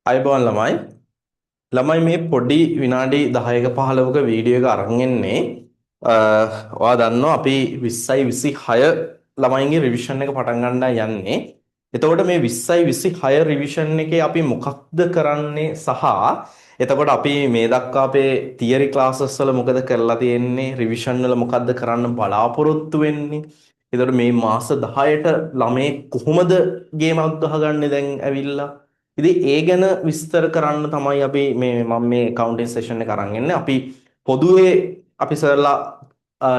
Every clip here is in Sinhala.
අයබෝන් ළමයි. ළමයි, මේ පොඩි විනාඩි 10ක 15ක වීඩියෝ එක අරන් එන්නේ, ඔයා දන්නවා අපි 20යි 26 ළමයින්ගේ රිවිෂන් එක පටන් ගන්න යන්නේ. එතකොට මේ 20යි 26 රිවිෂන් එකේ අපි මොකක්ද කරන්නේ සහ එතකොට අපි මේ දක්වා අපේ තියරි ක්ලාසස් වල මොකද කරලා තියෙන්නේ, රිවිෂන් වල මොකද්ද කරන්න බලාපොරොත්තු වෙන්නේ, එතකොට මේ මාස 10ට ළමයි කොහොමද ගේමක් ගහගන්නේ දැන් ඇවිල්ලා. ඉතින් ඒ ගැන විස්තර කරන්න තමයි අපි මේ මම මේ ඇකවුන්ටිං සෙෂන් එක අරන් එන්නේ. අපි පොදුවේ අපි සර්ලා,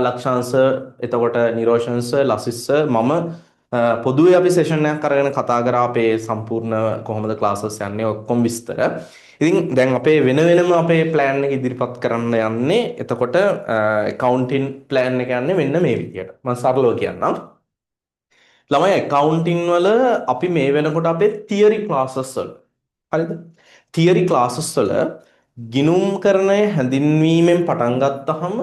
ලක්ෂාන් සර්, එතකොට නිරෝෂන් සර්, ලසිස් සර්, මම පොදුවේ අපි සෙෂන් එකක් අරගෙන කතා කරා අපේ සම්පූර්ණ කොහොමද ක්ලාසස් යන්නේ ඔක්කොම විස්තර. ඉතින් දැන් අපේ වෙන වෙනම අපේ ප්ලෑන් එක ඉදිරිපත් කරන්න යන්නේ. එතකොට ඇකවුන්ටිං ප්ලෑන් එක යන්නේ මෙන්න මේ විදියට. මම සරලව කියන්නම්. ළමයි, ඇකවුන්ටිං වල අපි මේ වෙනකොට අපේ තියරි ක්ලාසස් වල, හරිද? තියරි ක්ලාසස් වල ගිණුම්කරණය හැඳින්වීමෙන් පටන් ගත්තහම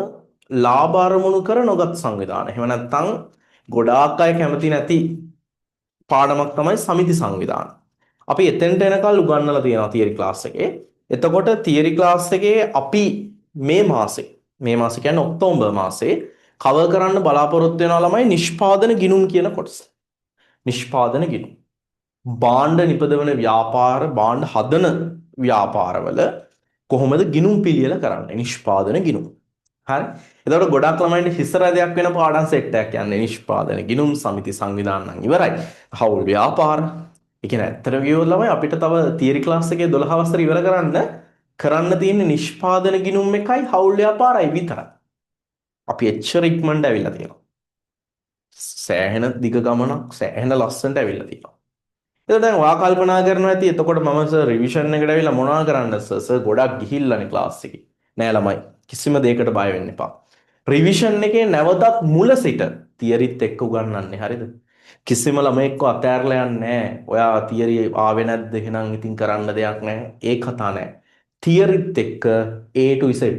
ලාභ අරමුණු කර නොගත් සංවිධාන. එහෙම නැත්නම් ගොඩාක් අය කැමති නැති පාඩමක් තමයි සමිති සංවිධාන. අපි එතෙන්ට එනකල් උගන්වලා තියෙනවා තියරි ක්ලාස් එකේ. එතකොට තියරි ක්ලාස් එකේ අපි මේ මාසේ, මේ මාසේ කියන්නේ ඔක්තෝබර් මාසේ, කවර් කරන්න බලාපොරොත්තු වෙනවා ළමයි නිෂ්පාදන ගිණුම් කියන කොටස. නිෂ්පාදන ගිණුම්. භාණ්ඩ නිපදවන ව්‍යාපාර, භාණ්ඩ හදන ව්‍යාපාරවල කොහොමද ගිණුම් පිළියෙල කරන්නේ, නිෂ්පාදන ගිණුම්. හරි. එතකොට ගොඩක් ළමයින්ට හිස රැදයක් වෙන පාඩම් සෙට් එකක් යන්නේ නිෂ්පාදන ගිණුම්, සමිති සංවිධාන නම් ඉවරයි. හවුල් ව්‍යාපාර. ඒ කියන්නේ ඇත්තටම කිව්වොත් ළමයි, අපිට තව තියරි ක්ලාස් එකේ 12 වසර ඉවර කරන්න කරන්න තියෙන්නේ නිෂ්පාදන ගිණුම් එකයි හවුල් ව්‍යාපාරයි විතරයි. අපි එච්චර ඉක්මනට ඇවිල්ලා තියෙනවා. සෑහෙන දිග ගමනක්, සෑහෙන ලස්සනට ඇවිල්ලා තියෙනවා. එතකොට දැන් ඔයා කල්පනා කරනවා ඇති, එතකොට මම සර් රිවිෂන් එකට ඇවිල්ලා මොනවා කරන්නද සර්? සර් ගොඩක් ගිහිල්ලානේ ක්ලාස් එකේ. නෑ ළමයි, කිසිම දෙයකට බය වෙන්න එපා. රිවිෂන් එකේ නැවතත් මුල සිට තියරිත් එක්ක උගන්වන්නේ, හරිද? කිසිම ළමයෙක්ව අතෑරලා යන්නේ නෑ. ඔයා තියරි ආවේ නැද්ද, එහෙනම් ඉතින් කරන්න දෙයක් නෑ. ඒ කතා නෑ. තියරිත් එක්ක A to Z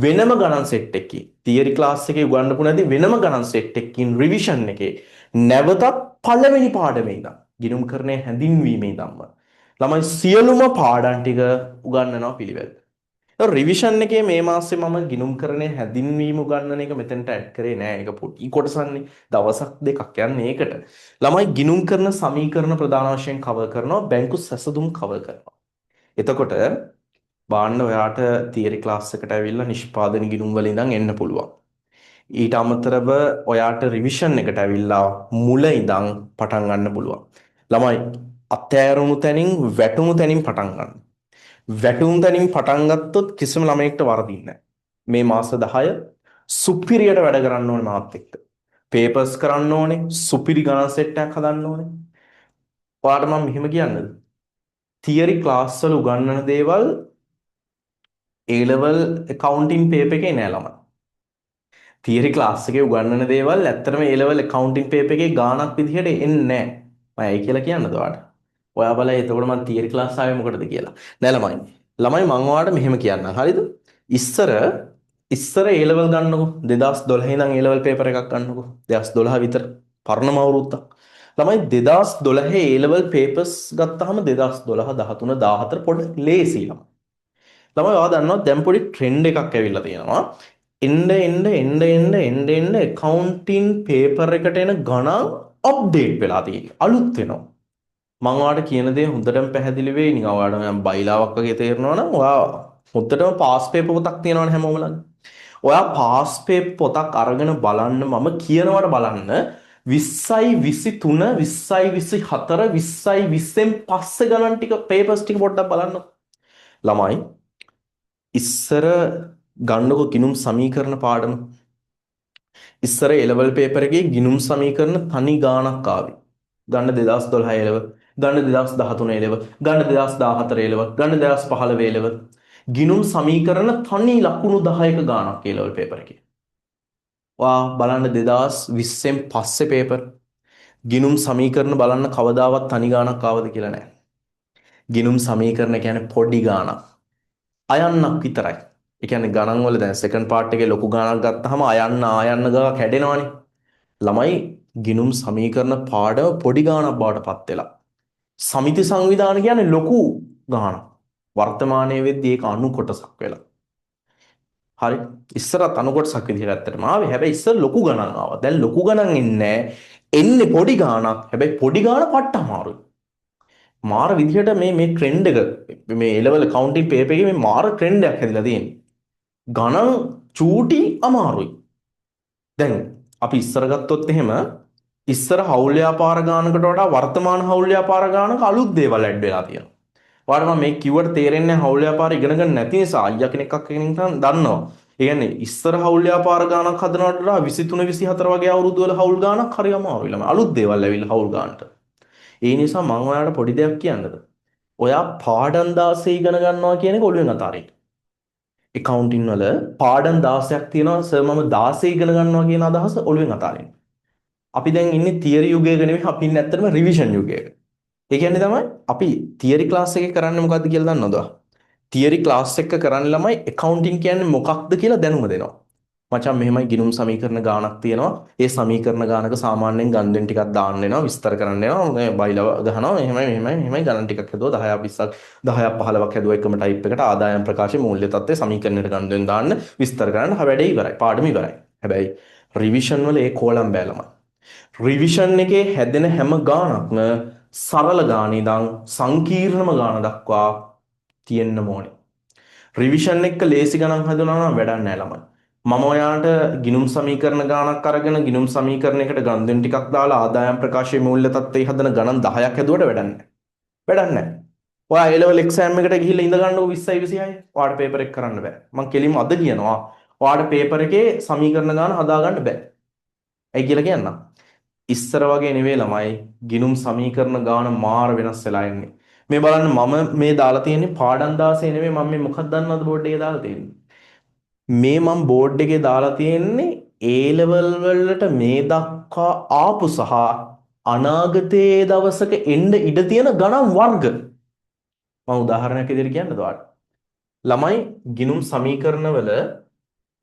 වෙනම ගණන් සෙට් එකකින්, තියරි ක්ලාස් එකේ උගන්වපු නැති වෙනම ගණන් සෙට් එකකින් රිවිෂන් එකේ නැවතත් පළවෙනි පාඩමේ ඉඳන්, ගිණුම්කරණය හැඳින්වීමේ ඉඳන්ම ළමයි සියලුම පාඩම් ටික උගන්වනවා පිළිවෙලට. රිවිෂන් එකේ මේ මාසේ මම ගිණුම්කරණය හැඳින්වීම උගන්වන එක මෙතනට ඇඩ් කරේ නෑ. ඒක පොඩි කොටසන්නේ. දවසක් දෙකක් යන්නේ ඒකට. ළමයි, ගිණුම් කරන සමීකරණ ප්‍රධාන වශයෙන් කවර් කරනවා, බැංකු සැසඳුම් කවර් කරනවා. එතකොට බාන්න, ඔයාට තියරි ක්ලාස් එකට ඇවිල්ලා නිෂ්පාදන ගිණුම් වල ඉඳන් එන්න පුළුවන්. ඊට අමතරව ඔයාට රිවිෂන් එකට ඇවිල්ලා මුල ඉඳන් පටන් ගන්න පුළුවන්. ළමයි, අතෑරුණු තැනින්, වැටුණු තැනින් පටන් ගන්න. වැටුණු තැනින් පටන් ගත්තොත් කිසිම ළමයෙක්ට වරදින්නේ නැහැ. මේ මාස 10 සුපිරියට වැඩ කරන්න ඕනේ මාත් එක්ක. පේපර්ස් කරන්න ඕනේ, සුපිරි ගණන් සෙට් එකක් හදන්න ඕනේ. ඔයාට මම මෙහෙම කියන්නද? තියරි ක්ලාස් වල උගන්වන දේවල් A level accounting paper එකේ නෑ ළමයි. තියරි ක්ලාස් එකේ උගන්වන දේවල් ඇත්තටම A level accounting paper එකේ ගාණක් විදිහට එන්නේ නෑ. මම ඇයි කියලා කියන්නද ඔයාට? ඔයා බලයි එතකොට මං තියරි ක්ලාස් ආවේ මොකටද කියලා. නෑ ළමයි. ළමයි, මං ඔයාලට මෙහෙම කියන්නම්. හරිද? ඉස්සර ඉස්සර A level ගන්නකො, 2012 ඉඳන් A level paper එකක් ගන්නකො, 2012 විතර පරණම අවුරුද්දක්. ළමයි, 2012 A level papers ගත්තාම 2012, 13, 14 පොඩ්ඩක් ලේසි ළමයි. ළමයි, ඔයා දන්නවා දැන් පොඩි ට්‍රෙන්ඩ් එකක් ඇවිල්ලා තියෙනවා. එන්න එන්න එන්න එන්න එන්න එන්න ඇකවුන්ටිං පේපර් එකට එන ගණන් අප්ඩේට් වෙලා තියෙනවා. අලුත් වෙනවා. මං ඔයාලට කියන දේ හොඳටම පැහැදිලි වෙයි. නිකන් ඔයාලට මම බයිලාවක් වගේ තේරෙනවා නම්, ඔයා හොඳටම පාස් පේපර් පොතක් තියෙනවනේ හැමෝම ළඟ. ඔයා පාස් පේපර් පොතක් අරගෙන බලන්න, මම කියනවට බලන්න, 20යි 23, 20යි 24, 20යි 20න් පස්සේ ගණන් ටික, පේපර්ස් ටික පොඩ්ඩක් බලන්න. ළමයි, ඉස්සර ගන්නකො ගිණුම් සමීකරණ පාඩම. ඉස්සර ඒ ලෙවල් පේපර් එකේ ගිණුම් සමීකරණ තනි ගාණක් ආවේ. ගන්න 2012 ඒ ලෙවල්, ගන්න 2013 ඒ ලෙවල්, ගන්න 2014 ඒ ලෙවල්, ගන්න 2015 ඒ ලෙවල්. ගිණුම් සමීකරණ තනි ලකුණු 10ක ගාණක් ඒ ලෙවල් පේපර් එකේ. ඔයා බලන්න 2020න් පස්සේ පේපර් ගිණුම් සමීකරණ බලන්න, කවදාවත් තනි ගාණක් ආවද කියලා. නෑ. ගිණුම් සමීකරණ කියන්නේ පොඩි ගාණක්. අයන්නක් විතරයි. ඒ කියන්නේ ගණන් වල දැන් සෙකන්ඩ් පාර්ට් එකේ ලොකු ගාණක් ගත්තාම අයන්න ආයන්න ගා කැඩෙනවනේ. ළමයි, ගිණුම් සමීකරණ පාඩම පොඩි ගාණක් බවට පත් වෙලා. සමිති සංවිධාන කියන්නේ ලොකු ගාණක්. වර්තමානයේ වෙද්දී ඒක අණු කොටසක් වෙලා. හරි. ඉස්සරත් අණු කොටසක් විදිහට ඇත්තටම ආවේ. හැබැයි ඉස්සර ලොකු ගණන් ආවා. දැන් ලොකු ගණන් එන්නේ එන්නේ පොඩි ගාණක්. හැබැයි පොඩි ගාණ පට්ට අමාරුයි. මාර විදිහට මේ මේ ට්‍රෙන්ඩ් එක මේ ඒ ලෙවල් ඇකවුන්ටිං පේපර් එකේ මේ මාර ට්‍රෙන්ඩ් එකක් හැදිලා තියෙන්නේ. ගණන් චූටි අමාරුයි. දැන් අපි ඉස්සර ගත්තොත් එහෙම ඉස්සර හවුල් ව්‍යාපාර ගානකට වඩා වර්තමාන හවුල් ව්‍යාපාර ගානක අලුත් දේවල් ඇඩ් වෙලා තියෙනවා. ඔයාලට මම මේ කිව්වට තේරෙන්නේ නැහැ හවුල් ව්‍යාපාර ඉගෙන ගන්න නැති නිසා අයියා කෙනෙක් අක්කා කෙනෙක් නම් දන්නවා. ඒ කියන්නේ ඉස්සර හවුල් ව්‍යාපාර ගානක් හදනවට වඩා 23 24 වගේ අවුරුදු වල හවුල් ගානක් හරි අමාරුයි ළමයි. අලුත් දේවල් ඇවිල්ලා හවුල් ගානට. ඒ නිසා මං ඔයාලට පොඩි දෙයක් කියන්නද? ඔයා පාඩම් 16 ඉගෙන ගන්නවා කියන එක ඔළුවෙන් අතාරින්න. ඇකවුන්ටිං වල පාඩම් 16ක් තියෙනවා සර් මම 16 ඉගෙන ගන්නවා කියන අදහස ඔළුවෙන් අතාරින්න. අපි දැන් ඉන්නේ තියරි යුගයක නෙවෙයි, අපි ඉන්නේ ඇත්තටම රිවිෂන් යුගයක. ඒ කියන්නේ තමයි අපි තියරි ක්ලාස් එකේ කරන්නේ මොකද්ද කියලා දන්නවද ඔයා? තියරි ක්ලාස් එක කරන්නේ ළමයි ඇකවුන්ටිං කියන්නේ මොකක්ද කියලා දැනුම දෙනවා. මචං මෙහෙමයි ගිනුම් සමීකරණ ගාණක් තියෙනවා. ඒ සමීකරණ ගානක සාමාන්‍යයෙන් ගණන් ටිකක් දාන්න වෙනවා, විස්තර කරන්න වෙනවා, මේ බයිලව ගහනවා, මෙහෙමයි මෙහෙමයි මෙහෙමයි ගණන් ටිකක් හැදුවා 10ක් 20ක් 10ක් 15ක් හැදුවා එකම ටයිප් එකට ආදායම් ප්‍රකාශය මූල්‍ය තත්ත්වය සමීකරණයට ගණන් දාන්න විස්තර කරන්න වැඩේ ඉවරයි. පාඩම ඉවරයි. හැබැයි රිවිෂන් වල ඒ කෝලම් බෑ ළමයි. රිවිෂන් එකේ හැදෙන හැම ගාණක්ම සරල ගාන ඉඳන් සංකීර්ණම ගාන දක්වා තියෙන්න ඕනේ. රිවිෂන් එක ලේසි ගණන් හදුනා නම් වැඩක් නෑ ළමයි. මම ඔයාට ගිනුම් සමීකරණ ගාණක් අරගෙන ගිනුම් සමීකරණයකට ගණන් ටිකක් දාලා ආදායම් ප්‍රකාශයේ මූල්‍ය තත්ත්වය හදන ගණන් 10ක් හැදුවට වැඩක් නෑ. වැඩක් නෑ. ඔයා ඒ ලෙවල් එක්සෑම් එකට ගිහිල්ලා ඉඳ ගන්නකො 20යි 26යි. ඔයාට පේපර් එක කරන්න බෑ. මං කෙලින්ම අද කියනවා ඔයාට පේපර් එකේ සමීකරණ ගාන හදා ගන්න බෑ. ඇයි කියලා කියන්නම්. ඉස්සර වගේ නෙවෙයි ළමයි ගිනුම් සමීකරණ ගාන මාර වෙනස් වෙලා එන්නේ. මේ බලන්න මම මේ දාලා තියෙන්නේ පාඩම් 16 නෙවෙයි, මම මේ මොකක්ද දන්නවද බෝඩ් එකේ දාලා තියෙන්නේ. මේ මම බෝඩ් එකේ දාලා තියෙන්නේ ඒ ලෙවල් වලට මේ දක්වා ආපු සහ අනාගතයේ දවසක එන්න ඉඩ තියෙන ගණන් වර්ග. මම උදාහරණයක් විදිහට කියන්නද ඔයාලට? ළමයි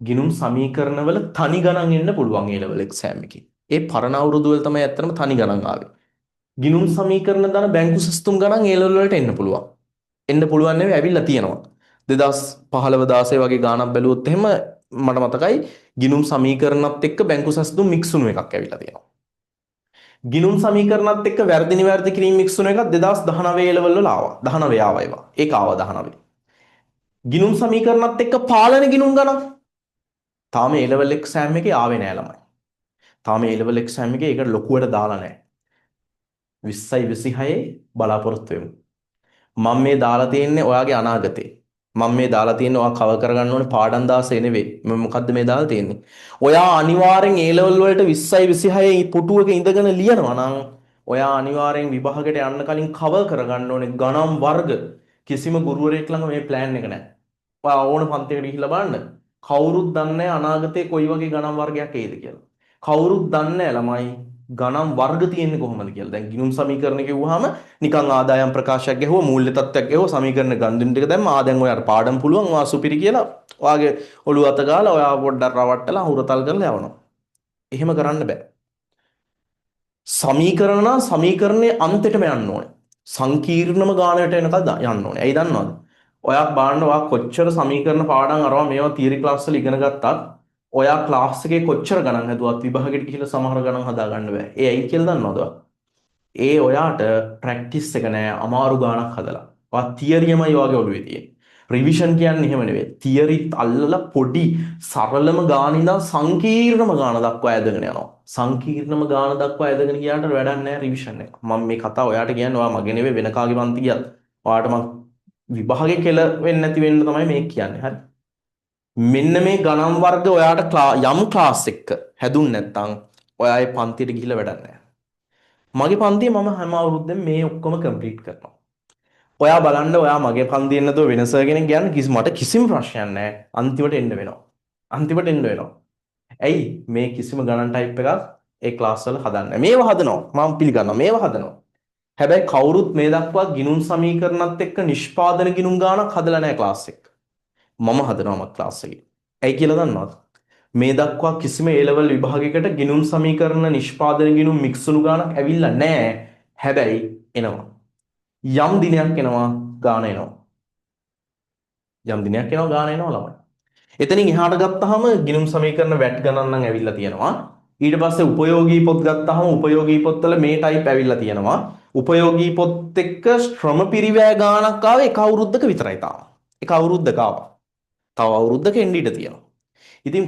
ගිනුම් සමීකරණවල තනි ගණන් එන්න පුළුවන් ඒ ලෙවල් එක්සෑම් එකේ. ඒ පරණ අවුරුදු වල තමයි ඇත්තටම තනි ගණන් ආවේ. ගිනුම් සමීකරණ දාන බැංකු සැසඳුම් ගණන් ඒ ලෙවල් වලට එන්න පුළුවන්. එන්න පුළුවන් නෙවෙයි, ඇවිල්ලා තියෙනවා. 2015 16 වගේ ගාණක් බැලුවොත් එහෙම මට මතකයි ගිනුම් සමීකරණත් එක්ක බැංකු සැසඳුම් මික්ස් වුණු එකක් ඇවිල්ලා තියෙනවා. ගිනුම් සමීකරණත් එක්ක වැරදි නිවැරදි කිරීම මික්ස් වුණු එකක් 2019 ඒ ලෙවල් වල ආවා. 19 ආවා ඒවා. ඒක ආවා 19. ගිනුම් සමීකරණත් එක්ක පාලන ගිනුම් ගණන් තාම ඒ ලෙවල් එක්සෑම් එකේ ආවේ නෑ ළමයි. තාම ඒ ලෙවල් එක්සෑම් එකේ ඒකට ලොකුවට දාලා නෑ. 20යි 26 බලාපොරොත්තු වෙමු. මම මේ දාලා තියෙන්නේ ඔයාගේ අනාගතේ. මම මේ දාලා තියෙන්නේ ඔයා කවර් කරගන්න ඕනේ පාඩම් 16 නෙවෙයි. මම මොකද්ද මේ දාලා තියෙන්නේ? ඔයා අනිවාර්යෙන් ඒ ලෙවල් වලට 20යි 26 පුටුවක ඉඳගෙන ලියනවා නම් ඔයා අනිවාර්යෙන් විභාගයට යන්න කලින් කවර් කරගන්න ඕනේ ගණන් වර්ග. කිසිම ගුරුවරයෙක් ළඟ මේ ප්ලෑන් එක නැහැ. ඔයා ඕන පන්තියකට ගිහිල්ලා බලන්න. කවුරුත් දන්නේ නැහැ අනාගතේ කොයි වගේ ගණන් වර්ගයක් එයිද කියලා. කවුරුත් දන්නේ නැහැ ළමයි ගණන් වර්ග තියෙන්නේ කොහොමද කියලා. දැන් ගිනුම් සමීකරණ කිව්වහම නිකන් ආදායම් ප්‍රකාශයක් ගැහුවා, මූල්‍ය තත්ත්වයක් ගැහුවා, සමීකරණ ගණන් ටික දැම්ම. ආ දැන් ඔයාට පාඩම් පුළුවන්, ඔයා සුපිරි කියලා ඔයාගේ ඔළුව අත ගාලා ඔයා පොඩ්ඩක් රවට්ටලා හුරතල් කරලා යවනවා. එහෙම කරන්න බෑ. සමීකරණ නම් සමීකරණයේ අන්තෙටම යන්න ඕනේ. සංකීර්ණම ගානකට එනකල් යන්න ඕනේ. ඇයි දන්නවද? ඔයා බලන්න ඔයා කොච්චර සමීකරණ පාඩම් අරවා මේවා තියරි ක්ලාස් වල ඉගෙන ගත්තත් ඔයා ක්ලාස් එකේ කොච්චර ගණන් හැදුවත් විභාගෙට ගිහිල්ලා සමහර ගණන් හදා ගන්න බෑ. ඒ ඇයි කියලා දන්නවද ඔයා? ඒ ඔයාට ප්‍රැක්ටිස් එක නෑ අමාරු ගාණක් හදලා. ඔයා තියරියමයි ඔයාගේ ඔළුවේ තියෙන්නේ. රිවිෂන් කියන්නේ එහෙම නෙවෙයි. තියරිත් අල්ලලා පොඩි සරලම ගාන ඉඳන් සංකීර්ණම ගාන දක්වා ඇදගෙන යනවා. සංකීර්ණම ගාන දක්වා ඇදගෙන ගියාට වැඩක් නෑ රිවිෂන් එක. මම මේ කතාව ඔයාට කියන්නේ ඔයා මගේ නෙවෙයි වෙන කාගේ පන්ති ගියත්. ඔයාට මං විභාගේ කෙල වෙන්නේ නැති වෙන්න තමයි මේ කියන්නේ. හරි. මෙන්න මේ ගණන් වර්ග ඔයාට යම් ක්ලාස් එකක හැදුන් නැත්නම් ඔයා ඒ පන්තියට ගිහිල්ලා වැඩක් නෑ. මගේ පන්තියේ මම හැම අවුරුද්දෙම මේ ඔක්කොම කම්ප්ලීට් කරනවා. ඔයා බලන්න ඔයා මගේ පන්තියෙන් නැතුව වෙන සර් කෙනෙක් යන්න කිසි මට කිසිම ප්‍රශ්නයක් නෑ. අන්තිමට එන්න වෙනවා. අන්තිමට එන්න වෙනවා. ඇයි මේ කිසිම ගණන් ටයිප් එකක් ඒ ක්ලාස් වල හදන්නේ නෑ. මේව හදනවා. මම පිළිගන්නවා. මේව හදනවා. හැබැයි කවුරුත් මේ දක්වා ගිනුම් සමීකරණත් එක්ක නිෂ්පාදන ගිනුම් ගාණක් හදලා නෑ ක්ලාස් එක. මම හදනවා මත් ක්ලාස් එකේ. ඇයි කියලා දන්නවද? මේ දක්වා කිසිම ඒ ලෙවල් විභාගයකට ගිනුම් සමීකරණ නිෂ්පාදන ගිනුම් මික්ස් වුණු ගාණක් ඇවිල්ලා නෑ. හැබැයි එනවා. යම් දිනයක් එනවා ගාන එනවා. යම් දිනයක් එනවා ගාන එනවා ළමයි. එතනින් එහාට ගත්තාම ගිණුම් සමීකරණ වැට් ගණන් නම් ඇවිල්ලා තියෙනවා. ඊට පස්සේ උපයෝගී පොත් ගත්තාම උපයෝගී පොත්වල මේ ටයිප් ඇවිල්ලා තියෙනවා. උපයෝගී පොත් එක්ක ශ්‍රම පිරිවැය ගාණක් ආවේ එක අවුරුද්දක විතරයි තාම. එක අවුරුද්දක ආවා. තව අවුරුද්දක එන්න ඉඩ තියෙනවා. ඉතින්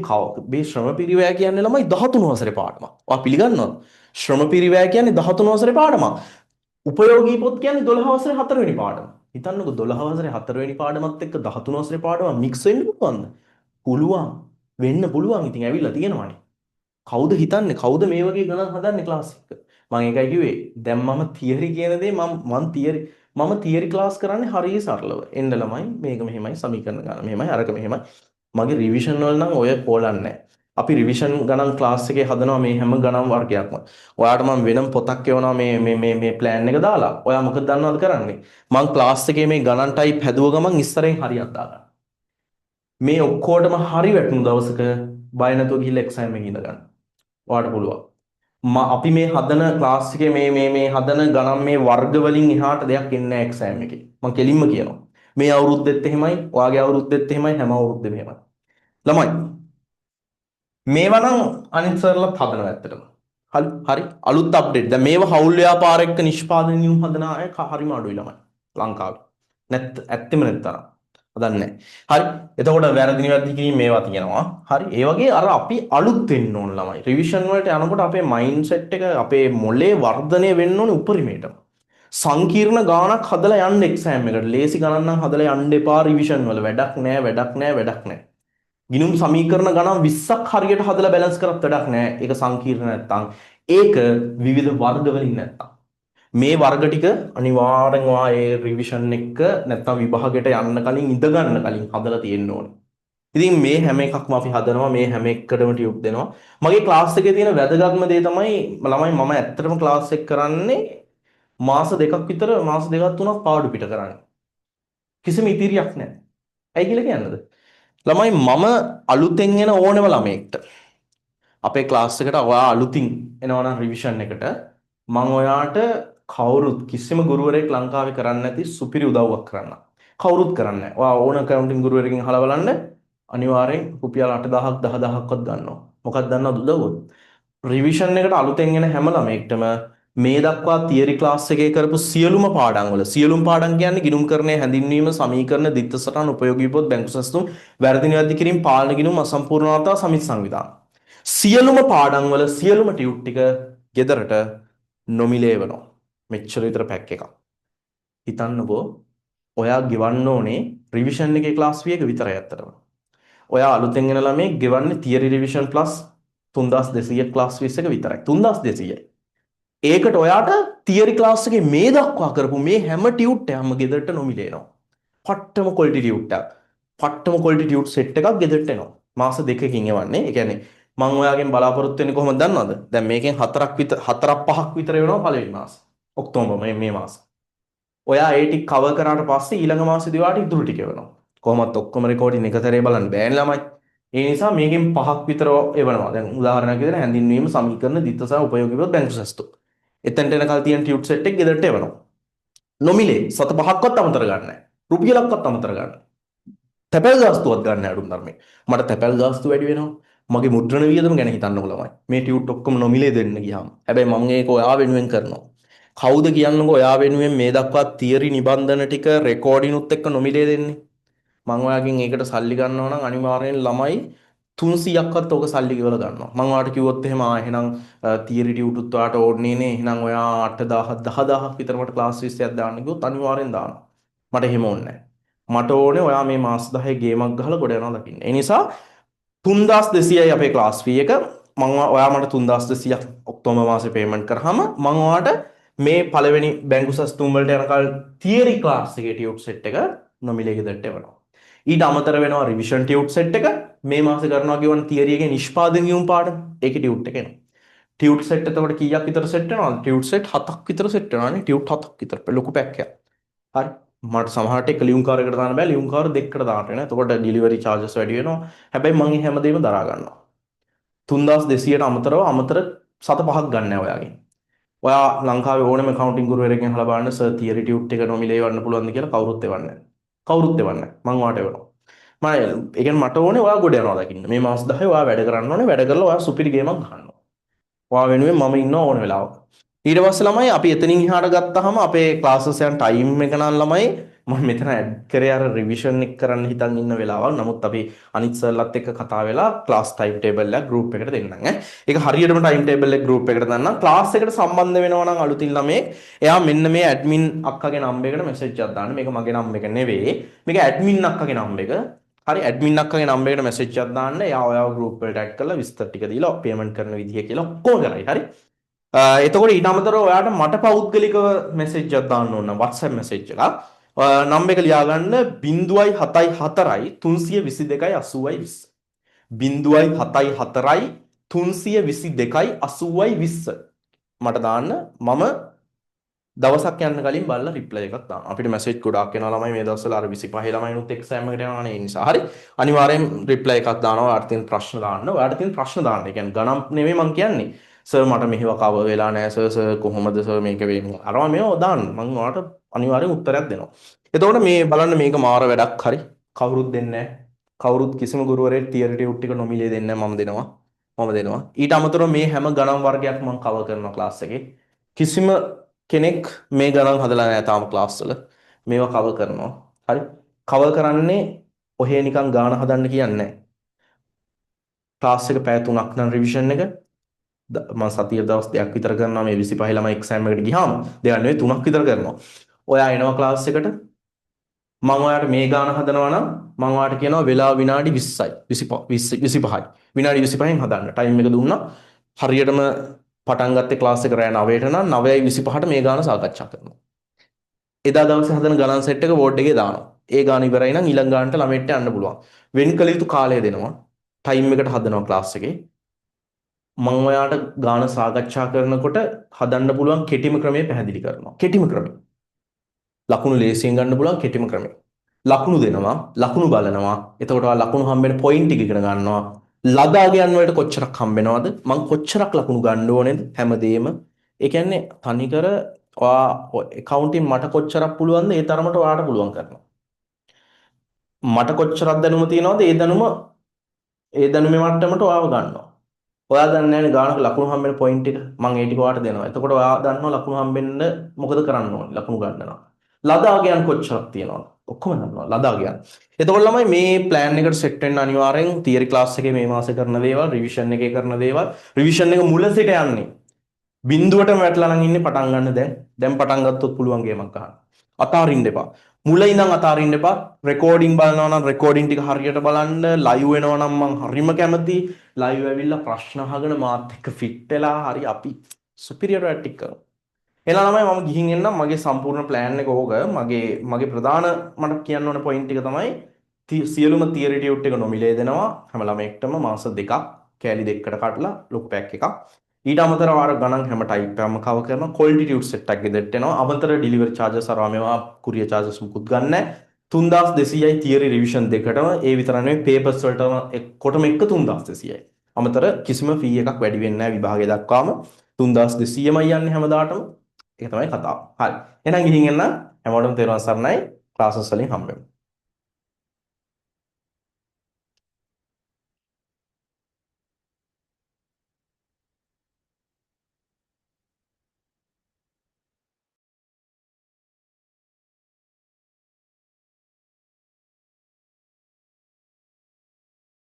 මේ ශ්‍රම පිරිවැය කියන්නේ ළමයි 13 වසරේ පාඩමක්. ඔයා පිළිගන්නවද? ශ්‍රම පිරිවැය කියන්නේ 13 වසරේ පාඩමක්. උපයෝගී පොත් කියන්නේ 12 වසරේ හතරවෙනි පාඩම. හිතන්නකෝ 12 වසරේ හතරවෙනි පාඩමත් එක්ක 13 වසරේ පාඩම මික්ස් වෙන්න පුළුවන්ද? පුළුවන්. වෙන්න පුළුවන්. ඉතින් ඇවිල්ලා තියෙනවනේ. කවුද හිතන්නේ, කවුද මේ වගේ ගණන් හදන්නේ ක්ලාස් එක? මං ඒකයි කිව්වේ. දැන් මම තියරි කියන දේ මම මං තියරි මම තියරි ක්ලාස් කරන්නේ හරිය සරලව. එන්න ළමයි, මේක මෙහෙමයි, සමීකරණ ගණන මෙහෙමයි, අරක මෙහෙමයි. මගේ රිවිෂන් වල නම් ඔය කෝලන්නේ නැහැ. අපි රිවිෂන් ගණන් ක්ලාස් එකේ හදනවා මේ හැම ගණන් වර්ගයක්ම. ඔයාට මම වෙනම පොතක් එවනවා මේ මේ මේ මේ ප්ලෑන් එක දාලා. ඔයා මොකද දන්නවද කරන්නේ? මං ක්ලාස් එකේ මේ ගණන් ටයිප් හැදුව ගමන් ඉස්සරෙන් හරියක් දාගන්න. මේ ඔක්කොටම හරි වැටුණු දවසක බය නැතුව ගිහිල්ලා එක්සෑම් එකේ ඉඳ ගන්න. ඔයාට පුළුවන්. අපි මේ හදන ක්ලාස් එකේ මේ මේ මේ හදන ගණන් මේ වර්ග වලින් එහාට දෙයක් එන්නේ නැහැ එක්සෑම් එකේ. මං කෙලින්ම කියනවා. මේ අවුරුද්දෙත් එහෙමයි, ඔයාගේ අවුරුද්දෙත් එහෙමයි, හැම අවුරුද්දෙම එහෙමයි. ළමයි, මේවා නම් අනිත් සර්ලත් හදනවා ඇත්තටම. හරි හරි, අලුත් අප්ඩේට්. දැන් මේවා හවුල් ව්‍යාපාර එක්ක නිෂ්පාදන නියම හදන අය හරිම අඩුයි ළමයි ලංකාවේ. ඇත්තෙම නැත්තරම්. හදන්නේ නැහැ. හරි. එතකොට වැරදි නිවැරදි කිරීම මේවා තියෙනවා. හරි. ඒ වගේ අර අපි අලුත් වෙන්න ඕන ළමයි. රිවිෂන් වලට යනකොට අපේ මයින්ඩ් සෙට් එක, අපේ මොලේ වර්ධනය වෙන්න ඕනේ උපරිමයටම. සංකීර්ණ ගාණක් හදලා යන්න එක්සෑම් එකට. ලේසි ගණන් නම් හදලා යන්න එපා රිවිෂන් වල. වැඩක් නෑ, වැඩක් නෑ, වැඩක් නෑ. ගිණුම් සමීකරණ ගණන් 20ක් හරියට හදලා බැලන්ස් කරත් වැඩක් නෑ. ඒක සංකීර්ණ නැත්තම්. ඒක විවිධ වර්ග වලින් නැත්තම්. මේ වර්ග ටික අනිවාර්යෙන් ඔයා ඒ රිවිෂන් එක නැත්තම් විභාගයට යන්න කලින්, ඉඳ ගන්න කලින් හදලා තියෙන්න ඕනේ. ඉතින් මේ හැම එකක්ම අපි හදනවා, මේ හැම එකටම ටියුට් දෙනවා. මගේ ක්ලාස් එකේ තියෙන වැදගත්ම දේ තමයි ළමයි, මම ඇත්තටම ක්ලාස් එක කරන්නේ මාස දෙකක් විතර, මාස දෙකක් තුනක් පාඩු පිට කරන්නේ. කිසිම ඉතිරියක් නැහැ. ඇයි කියලා කියන්නද? ළමයි, මම අලුතෙන් එන ඕනම ළමයෙක්ට අපේ ක්ලාස් එකට ඔයා අලුතින් එනවා නම් රිවිෂන් එකට, මං ඔයාට කවුරුත් කිසිම ගුරුවරයෙක් ලංකාවේ කරන්නේ නැති සුපිරි උදව්වක් කරන්න. කවුරුත් කරන්නේ නැහැ. ඔයා ඕන ඇකවුන්ටිං ගුරුවරයෙක්ගෙන් අහලා බලන්න, අනිවාර්යෙන් රුපියල් 8000ක් 10,000ක්වත් ගන්නවා. මොකක්ද දන්නවද උදව්ව? රිවිෂන් එකට අලුතෙන් එන හැම ළමයෙක්ටම මේ දක්වා තියරි ක්ලාස් එකේ කරපු සියලුම පාඩම් වල, සියලුම පාඩම් කියන්නේ ගිණුම්කරණය, හැඳින්වීම, සමීකරණ, ද්විත්ව සටහන්, උපයෝගී පොත්, බැංකු සැලසුම්, වැරදි නිවැරදි කිරීම, පාලන ගිණුම්, අසම්පූර්ණ වාර්තා, සමිති සංවිධාන, සියලුම පාඩම් වල සියලුම ටියුට් ටික ගෙදරට නොමිලේ වෙනවා. මෙච්චර විතර පැක් එකක්. හිතන්නකෝ, ඔයා ගෙවන්න ඕනේ රිවිෂන් එකේ ක්ලාස් ෆී එක විතරයි ඇත්තටම. ඔයා අලුතෙන් එන ළමයි ගෙවන්නේ theory revision plus 3200 class fees එක විතරයි. 3200යි. ඒකට ඔයාට තියරි ක්ලාස් එකේ මේ දක්වා කරපු මේ හැම ටියුට් එකක්ම ගෙදරට නොමිලේ එනවා. පට්ටම ක්වොලිටි ටියුට් එකක්. පට්ටම ක්වොලිටි ටියුට් සෙට් එකක් ගෙදරට එනවා. මාස දෙකකින් එවන්නේ. ඒ කියන්නේ මං ඔයාගෙන් බලාපොරොත්තු වෙන්නේ කොහොමද දන්නවද? දැන් මේකෙන් හතරක් විතර, හතරක් පහක් විතර වෙනවා පළවෙනි මාස. ඔක්තෝබර් මේ මේ මාස. ඔයා ඒ ටික කවර් කරාට පස්සේ ඊළඟ මාසෙදි ඔයාට ඉතුරු ටික එවනවා. කොහොමත් ඔක්කොම රෙකෝඩින් එක සැරේ බලන්න බෑනේ ළමයි. ඒ නිසා මේකෙන් පහක් විතර එවනවා. දැන් උදාහරණයක් විදිහට හැඳින්වීම, සමීකරණ, ද්විත්ව සහ උපයෝගී පොත්, බැංකු සැස්තු. එතනට එනකල් තියෙන ටියුට් සෙට් එක ගෙදරට එවනවා. නොමිලේ, සත පහක්වත් අමතර ගන්න නැහැ. රුපියලක්වත් අමතර ගන්න. තැපැල් ගාස්තුවක් ගන්න අඩුම තරමේ. මට තැපැල් ගාස්තු වැඩි වෙනවා. මගේ මුද්‍රණ වියදම ගැන හිතන්නකෝ ළමයි. මේ ටියුට් ඔක්කොම නොමිලේ දෙන්න ගියාම. හැබැයි මම ඒක ඔයා වෙනුවෙන් කරනවා. කවුද කියන්නකෝ ඔයා වෙනුවෙන් මේ දක්වා තියරි නිබන්ධන ටික රෙකෝඩිනුත් එක්ක නොමිලේ දෙන්නේ? මං ඔයාගෙන් ඒකට සල්ලි ගන්නවා නම් අනිවාර්යෙන් ළමයි 300ක්වත් ඕක සල්ලි ගෙවලා ගන්නවා. මං ඔයාට කිව්වොත් එහෙම, ආ එහෙනම් තියරි ටියුටුත් ඔයාට ඕනේ නේ. එහෙනම් ඔයා 8000 10,000ක් විතර මට ක්ලාස් ෆීස් එකක් දාන්න කිව්වොත් අනිවාර්යෙන් දානවා. මට එහෙම ඕනේ නැහැ. මට ඕනේ ඔයා මේ මාස 10 ගේමක් ගහලා ගොඩ යනවා දකින්න. ඒ නිසා 3200යි අපේ ක්ලාස් ෆී එක. මං ඔයා මට 3200ක් ඔක්තෝබර් මාසේ පේමන්ට් කරාම මං ඔයාට මේ පළවෙනි බැංකු සස්තුම් වලට යනකල් තියරි ක්ලාස් එකේ ටියුට් සෙට් එක නොමිලේ ගෙදරට එවනවා. ඊට අමතර වෙනවා රිවිෂන් ටියුට් සෙට් එක. මේ මාසේ කරනවා කියවන තියරි එකේ නිෂ්පාදන නියුම් පාඩම. ඒකේ ටියුට් එක එනවා. ටියුට් සෙට් එතකොට කීයක් විතර සෙට් වෙනවද? ටියුට් සෙට් හතක් විතර සෙට් වෙනවා නේ. ටියුට් හතක් විතර ලොකු පැක් එකක්. හරි. මට සමහරට එක ලියුම් කාරයකට දාන්න බෑ, ලියුම් කාර දෙකකට දාන්න වෙනවා. එතකොට ඩෙලිවරි චාර්ජස් වැඩි වෙනවා. හැබැයි මං මේ හැමදේම දරා ගන්නවා. 3200ට අමතරව අමතර සත පහක් ගන්න නෑ ඔයාගෙන්. ඔයා ලංකාවේ ඕනම ඇකවුන්ටිං ගුරුවරයෙක්ගෙන් අහලා බලන්න, සර් තියරි ටියුට් එක නොමිලේ එවන්න පුළුවන්ද කියලා. කවුරුත් එවන්නේ නැහැ. කවුරුත් එවන්නේ නැහැ. මං ඔයාට එවනවා. මම ඒ කියන්නේ මට ඕනේ ඔයා ගොඩ යනවා දකින්න. මේ මාස 10 ඔයා වැඩ කරන්න ඕනේ. වැඩ කරලා ඔයා සුපිරි ගේමක් ගහන්න ඕනේ. ඔයා වෙනුවෙන් මම ඉන්නවා ඕන වෙලාවක. ඊට පස්සේ ළමයි, අපි එතනින් එහාට ගත්තාම අපේ ක්ලාසස් යන ටයිම් එක නම් ළමයි, මම මෙතන ඇඩ් කරේ අර රිවිෂන් එක කරන්න හිතන් ඉන්න වෙලාවක්. නමුත් අපි අනිත් සර්ලත් එක්ක කතා වෙලා ක්ලාස් ටයිම් ටේබල් එකක් ගෲප් එකට දෙන්නම් ඈ. ඒක හරියටම ටයිම් ටේබල් එක ගෲප් එකට දාන්නම්. ක්ලාස් එකට සම්බන්ධ වෙනවා නම් අලුතින් ළමයෙක්, එයා මෙන්න මේ ඇඩ්මින් අක්කගේ නම්බර් එකට මැසේජ් එකක් දාන්න. මේක මගේ නම්බර් එක නෙවෙයි. මේක ඇඩ්මින් අක්කගේ නම්බර් එක. හරි, ඇඩ්මින් අක්කගේ නම්බර් එකට මැසේජ් එකක් දාන්න. එයා ඔයාව ගෲප් වලට ඇඩ් කරලා විස්තර ටික දීලා පේමන්ට් කරන විදිය කියලා ඔක්කොම කරයි. හරි. එතකොට ඊට අමතරව ඔයාට මට පෞද්ගලිකව මැසේජ් එකක් දාන්න ඕන නම් WhatsApp message එකක්, නම්බර් එක ලියාගන්න: 074 322 80 20. 074 322 80 20 මට දාන්න. මම දවසක් යන්න කලින් බලලා රිප්ලයි එකක් දානවා. අපිට මැසේජ් ගොඩාක් එනවා ළමයි මේ දවස්වල. අර 25 ළමයිනුත් එක්සෑම් එකට යනවානේ. ඒ නිසා හරි, අනිවාර්යෙන් රිප්ලයි එකක් දානවා. ඔයාට තියෙන ප්‍රශ්න දාන්න. ඔයාට තියෙන ප්‍රශ්න දාන්න. ඒ කියන්නේ ගණන් නෙමෙයි මං කියන්නේ. සර් මට මෙහෙව කවර් වෙලා නෑ සර්, සර් කොහොමද සර් මේක වෙන්නේ? අරවා මේවා දාන්න. මං ඔයාට අනිවාර්යෙන් උත්තරයක් දෙනවා. එතකොට මේ බලන්න, මේක මාර වැඩක් හරි. කවුරුත් දෙන්නේ නෑ. කවුරුත් කිසිම ගුරුවරයෙක් තියරි ටියුට් ටික නොමිලේ දෙන්නේ නෑ. මම දෙනවා. මම දෙනවා. ඊට අමතරව මේ හැම ගණන් වර්ගයක් මං කවර් කරනවා ක්ලාස් එකේ. කිසිම කෙනෙක් මේ ගණන් හදලා නෑ තාම ක්ලාස් වල. මේවා කවර් කරනවා. හරි. කවර් කරන්නේ ඔහේ නිකන් ගාන හදන්න කියන්නේ නෑ. ක්ලාස් එක පැය 3ක් නම් රිවිෂන් එක මම සතිය දවස් 2ක් විතර කරනවා. මේ 25 ළමයි එක්සෑම් එකට ගියාම දෙකක් නෙවෙයි, තුනක් විතර කරනවා. ඔයා එනවා ක්ලාස් එකට, මං ඔයාට මේ ගාන හදනවා නම් මං ඔයාට කියනවා වෙලාව විනාඩි 20යි, 20, 25යි. විනාඩි 25න් හදන්න ටයිම් එක දුන්නා. හරියටම පටන් ගත්තේ ක්ලාස් එක රෑ 9ට නම් 9:25ට මේ ගාන සාකච්ඡා කරනවා. එදා දවසේ හදන ගණන් සෙට් එක බෝඩ් එකේ දානවා. ඒ ගාන ඉවරයි නම් ඊළඟ ගානට ළමයින්ට යන්න පුළුවන්. වෙන් කළ යුතු කාලය දෙනවා. ටයිම් එකට හදනවා ක්ලාස් එකේ. මං ඔයාට ගාන සාකච්ඡා කරනකොට හදන්න පුළුවන් කෙටිම ක්‍රමය පැහැදිලි කරනවා. කෙටිම ක්‍රමය. ලකුණු ලේසියෙන් ගන්න පුළුවන් කෙටිම ක්‍රමය. ලකුණු දෙනවා, ලකුණු බලනවා. එතකොට ඔයා ලකුණු හම්බෙන පොයින්ට් ටික ඉගෙන ගන්නවා. ලද අගයන් වලට කොච්චරක් හම්බෙනවද? මං කොච්චරක් ලකුණු ගන්න ඕනේද හැමදේම. ඒ කියන්නේ තනිකර ඔයා ඇකවුන්ටින් මට කොච්චරක් පුළුවන්ද, ඒ තරමට ඔයාට පුළුවන් කරනවා. මට කොච්චරක් දැනුම තියෙනවද, ඒ දැනුම ඒ දැනුමේ මට්ටමට ඔයාව ගන්නවා. ඔයා දන්නේ නැහැනේ ගානක ලකුණු හම්බෙන පොයින්ට් එක. මං ඒ ටික ඔයාට දෙනවා. එතකොට ඔයා දන්නවා ලකුණු හම්බෙන්න මොකද කරන්න ඕනේ ලකුණු ගන්න නම්. ලද අගයන් කොච්චරක් තියෙනවද? ඔක්කොම දන්නවා ලද අගයන්. එතකොට ළමයි, මේ ප්ලෑන් එකට සෙට් වෙන්න අනිවාර්යෙන් තියරි ක්ලාස් එකේ මේ මාසේ කරන දේවල්, රිවිෂන් එකේ කරන දේවල්, රිවිෂන් එක මුල සිට යන්නේ. බිඳුවටම වැටලා නම් ඉන්නේ, පටන් ගන්න දැන්. දැන් පටන් ගත්තොත් පුළුවන් ගේමක් ගහන්න. අතාරින්න එපා. මුල ඉඳන් අතාරින්න එපා. රෙකෝඩින් බලනවා නම් රෙකෝඩින් ටික හරියට බලන්න. ලයිව් වෙනවා නම් මං හරිම කැමති. ලයිව් ඇවිල්ලා ප්‍රශ්න අහගෙන මාත් එක්ක ෆිට් වෙලා හරි අපි සුපිරියර් වැඩ ටික කරමු. එහෙනම් ළමයි, මම ගිහින් එන්නම්. මගේ සම්පූර්ණ ප්ලෑන් එක ඕක. මගේ මගේ ප්‍රධාන මට කියන්න ඕන පොයින්ට් එක තමයි සියලුම තියරි ටියුට් එක නොමිලේ දෙනවා හැම ළමයෙක්ටම මාස 2ක් කෑලි දෙකකට කඩලා ලොකු පැක් එකක්. ඊට අමතරව අර ගණන් හැම ටයිප් එකක්ම කවර් කරනවා. ක්වොලිටි ටියුට් සෙට් එකක් ගෙදරට එනවා. අමතර ඩිලිවරි චාර්ජස් අරවා මේවා කුරියර් චාර්ජස් මුකුත් ගන්න නැහැ. 3200යි තියරි රිවිෂන් දෙකටම. ඒ විතර නෙවෙයි, පේපර්ස් වලටම එක්කොටම එක 3200යි. අමතර කිසිම ෆී එකක් වැඩි වෙන්නේ නැහැ. විභාගය දක්වාම 3200මයි යන්නේ හැමදාටම. ඒක තමයි කතාව. හරි. එහෙනම් ගිහින් එන්න. හැමෝටම තෙරුවන් සරණයි. ක්ලාසස් වලින් හම්බෙමු.